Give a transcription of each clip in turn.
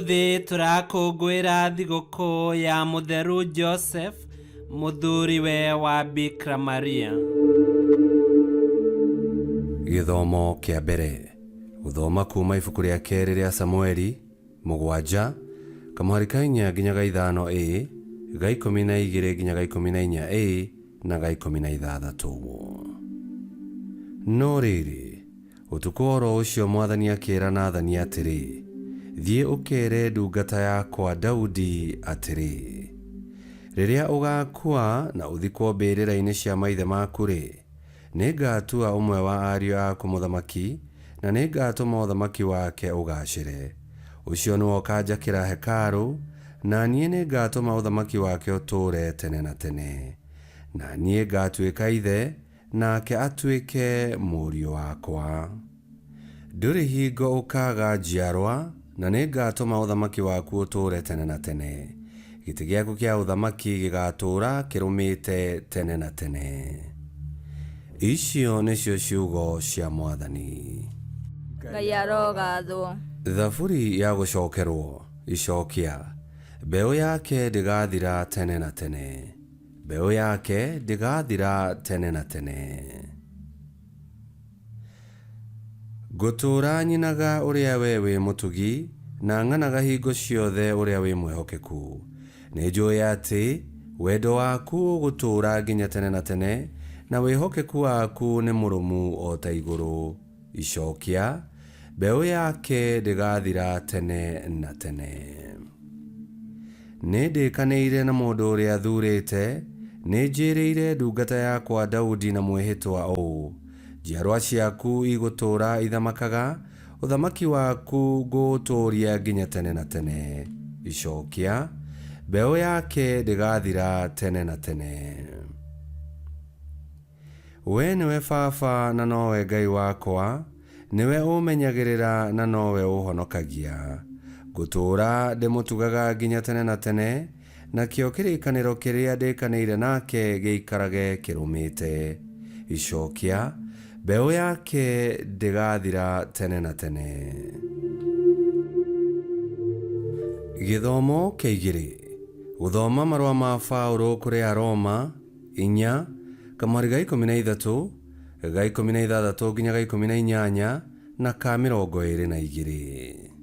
Ũmũthĩ tũrakũngũĩra thigũkũ ya Mũtheru Joseph, mũthuriwe wa Bikira Maria. Gĩthomo kĩa mbere. Gũthoma kuuma ibuku rĩa kerĩ rĩa Samueli, mũgwanja, kamũhari ka inya nginya ga ithano a, ga 12 nginya ga 14 a, na ga 16. No rĩrĩ, Ũtukũ o ro ũcio mwathani akĩĩra Nathani atĩrĩ, Thiĩ ũkeere ndungata yakwa Daudi atĩrĩ, 'Rĩrĩa ũgaakua na ũthikwo mbĩĩrĩrainĩ cia maithe maaku-rĩ, nĩngaatua ũmwe wa aariũ aaku mũthamaki, na nĩngaatũma ũthamaki wake ũgaacĩre. Ũcio nĩwe ũkaanjakĩra Hekaarũ, na niĩ nĩngaatũma ũthamaki wake ũtũũre tene na tene. Na niĩ ngaatuĩka ithe, Nake atuĩke mũriũ wakwa. Ndũrĩ hingo ũkaaga njiarwa, na nĩngatũma ũthamaki waku ũtũũre tene na tene. Gĩtĩ gĩaku kĩa ũthamaki gĩgaatũũra kĩrũmĩte tene na tene. Icio nĩcio ciugo cia Mwathani. Ngai arogathwo. Thaburi ya gũcokerwo, Icokia. Mbeũ yake ndĩgathira tene na tene. Mbeũ yake ndĩgaathira tene na tene. Ngũtũũra nyinaga ũrĩa wee wĩ mũtugi, na ng'anaga hingo ciothe ũrĩa wĩ mwĩhokeku. Nĩnjũũĩ atĩ wendo waku ũgũtũũra nginya tene na tene, na wĩhokeku waku nĩ mũrũmu o ta igũrũ. Icokia, Mbeũ yake ndĩgaathira tene na tene. Nĩndĩkanĩire na mũndũ ũrĩa thuurĩte, nĩnjĩĩrĩire ndungata yakwa Daudi na mwĩhĩtwa ũũ, 'Njiarwa ciaku igũtũũra ithamakaga, ũthamaki waku ngũũtũũria nginya tene na tene. Icokia, Mbeũ yake ndĩgaathira tene na tene. Wee nĩwe baba na nowe Ngai wakwa, nĩwe ũũmenyagĩrĩra na nowe ũũhonokagia. Ngũtũũra ndĩmũtugaga nginya tene na tene, nakĩo kĩrĩkanĩro kĩrĩa ndĩkanĩire nake gĩikarage kĩrũmĩte. Icokia, Mbeũ yake ndĩgathira tene na tene. Gĩthomo kĩa igĩrĩ. Gũthoma marũa ma Paũlũ kũrĩ Aroma. Inya, kamũhari ga 13, ga 16 nginya ga 18, na ka 22.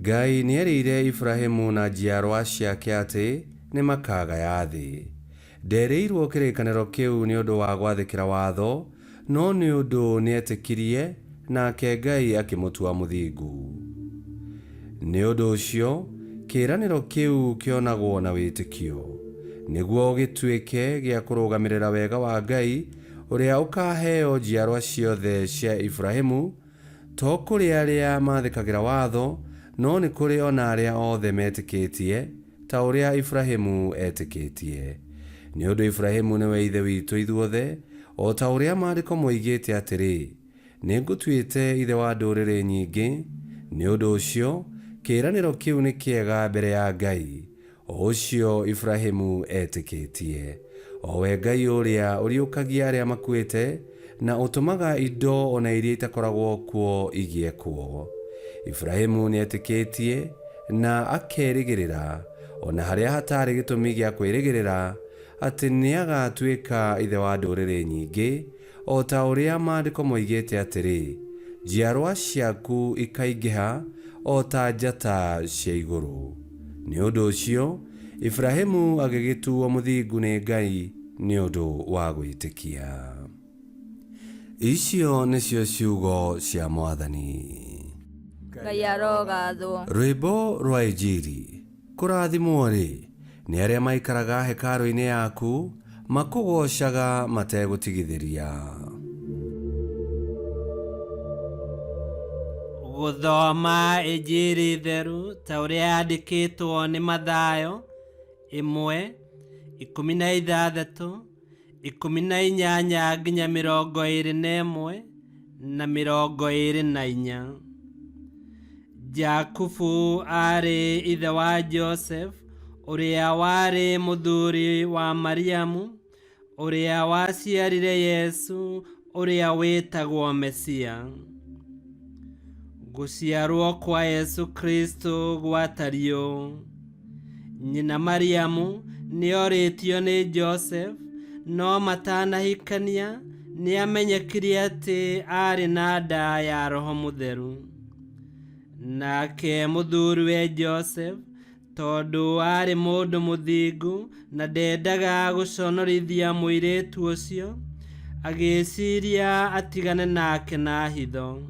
Ngai nĩerĩire Iburahĩmu na njiarwa ciake atĩ nĩmakagaya thĩ. Nderĩirwo kĩrĩkanĩro kĩu nĩ ũndũ wa gwathĩkĩra watho, No nĩ ũndũ nĩetĩkirie, nake Ngai akĩmũtua mũthingu. Nĩ ũndũ ũcio, kĩĩranĩro kĩu kĩonagwo na wĩtĩkio, nĩguo gĩtuĩke gĩa kũrũgamĩrĩra wega wa Ngai ũrĩa ũkaaheo njiarwa ciothe cia Iburahĩmu, to kũrĩ arĩa maathĩkagĩra watho, no nĩ kũrĩ o na arĩa othe metĩkĩtie, Ta ũrĩa Iburahimu etĩkĩtie. Nĩ ũndũ Iburahimu nĩwe ithe witũ ithuothe, o ta ũrĩa Maandĩko moigĩte atĩrĩ, Nĩngũtuĩte ithe wa ndũrĩrĩ nyingĩ. Nĩ ũndũ ũcio, kĩĩranĩro kĩu nĩ kĩega mbere ya Ngai, o ũcio Iburahimu etĩkĩtie, o we Ngai ũrĩa ũriũkagia arĩa makuĩte, na ũtũmaga indo o na iria itakoragwo kuo igĩe kuo. Iburahimu nĩetĩkĩtie na akerĩgĩrĩra, o na harĩa hatarĩ gĩtũmi gĩa kwĩrĩgĩrĩra, atĩ nĩagatuĩka ithe wa ndũrĩrĩ nyingĩ, o ta ũrĩa Maandĩko moigĩte atĩrĩ, Njiarwa ciaku ikaingĩha o ta njata cia igũrũ. Nĩ ũndũ ũcio Iburahimu agĩgĩtuo mũthingu nĩ Ngai nĩ ũndũ wa gwĩtĩkia. Icio nĩcio ciugo cia Mwathani. Ngai arogathwo. Rwĩmbo rwa Injiri. Kũrathimwo-rĩ, nĩ arĩa maikaraga hekarũ-inĩ yaku, makũgoocaga mategũtigithĩria. Gũthoma Injiri theru ta ũrĩa yandĩkĩtwo nĩ Mathayo, ĩmwe, 16, 18 nginya 21, na 24. Jakubu aarĩ ithe wa Joseph, ũrĩa warĩ mũthuri wa Mariamu, ũrĩa waciarire Yesu, ũrĩa wĩtagwo Mesia. Gũciarwo kwa Yesu Kristo gwatariĩ ũũ: Nyina Mariamu nĩorĩtio nĩ Joseph, no matanahikania nĩamenyekire atĩ aarĩ na nda ya Roho Mũtheru. Nake mũthuriwe Joseph, tondũ aarĩ mũndũ mũthingu na ndendaga gũconorithia mũirĩtu ũcio, agĩciria atigane nake na hitho.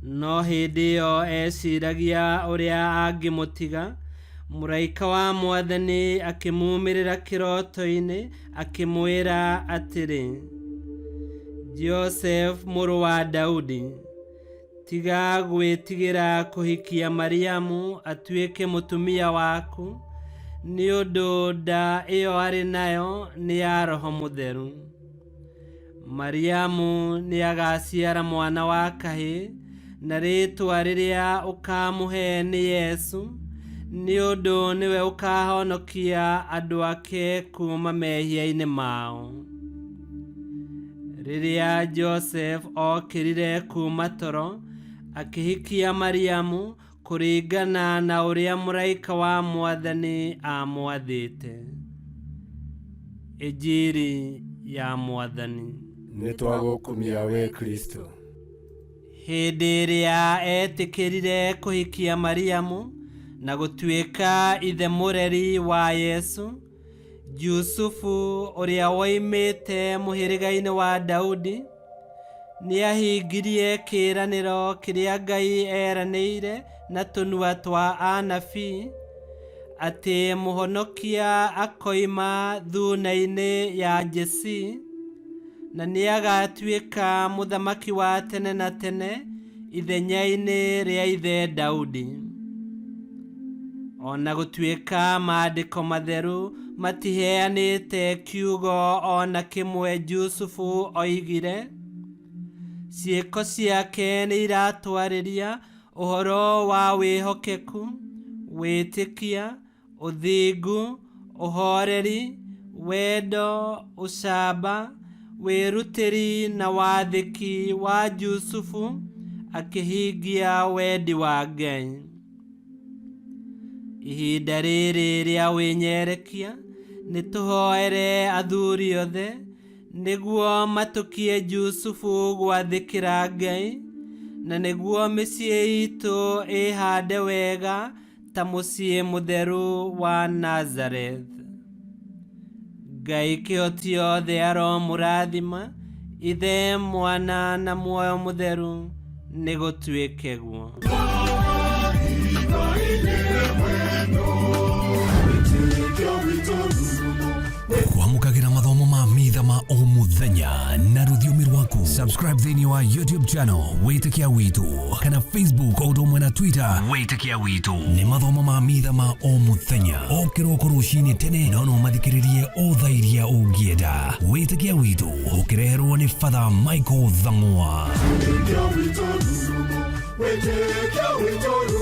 No hĩndĩ ĩyo eciragia ũrĩa angĩmũtiga, mũraika wa Mwathani akĩmumĩrĩra kĩroto-inĩ akĩmwĩra atĩrĩ, Joseph mũrũ wa Daudi, tiga gwĩtigĩra kũhikia Mariamu atuĩke mũtumia waku, nĩ ũndũ nda ĩyo arĩ nayo nĩ ya Roho Mũtheru. Mariamu nĩagaciara mwana wa kahĩĩ, na rĩĩtwa rĩrĩa ũkaamũhe nĩ Yesu, nĩ ũndũ nĩwe ũkaahonokia andũ ake kuuma mehia-inĩ mao. Rĩrĩa Joseph okĩrire kuuma toro, akĩhikia Mariamu kũringana na ũrĩa mũraika wa Mwathani aamwathĩte. Injiri ya Mwathani. Nĩ twagũkumia we Kristo. Hĩndĩ ĩrĩa etĩkĩrire kũhikia Mariamu na gũtuĩka ithe mũreri wa Yesu, Jusufu ũrĩa woimĩte mũhĩrĩga-inĩ wa Daudi nĩahingirie kĩĩranĩro kĩrĩa Ngai eranĩire na tũnua twa anabii atĩ mũhonokia akoima thuna-inĩ ya Jesii na nĩagatuĩka mũthamaki wa tene na tene ithenya-inĩ rĩa ithe Daudi. O na gũtuĩka maandĩko matheru matiheanĩte kiugo o na kĩmwe Jusufu oigire, ciĩko ciake nĩ iratwarĩria ũhoro wa wĩhokeku, wĩtĩkia, ũthingu, ũhoreri, wendo, ũcamba, wĩrutĩri na wathĩki wa Jusufu akĩhingia wendi wa Ngai. Ihinda rĩrĩ rĩa wĩnyerekia nĩ tũhoere athuri othe nĩguo matũkie Jusufu gwathĩkĩra Ngai na nĩguo mĩciĩ itũ ĩhande wega ta mũciĩ mũtheru wa Nazareth. Ngai kĩhoti othe aromũrathima, Ithe, Mwana na Muoyo Mũtheru, nĩ gũtuĩke guo. Kwamũkagĩra mathomo ma mitha ma o mũthenya na rũthiomi rwaku. Subscribe thĩinĩ wa YouTube channel Wĩtĩkia Witũ kana Facebook o ũndũ ũmwe na Twitter Wĩtĩkia Witũ. Nĩ mathomo ma mitha ma o mũthenya o kĩroko rũcinĩ tene, no no mathikĩrĩrie o thaa iria ũngĩenda. Wĩtĩkia Witũ ũkĩreherwo nĩ Father Michael Thang'wa. Wĩtĩkia witũ rurumo, wĩtĩkia witũ.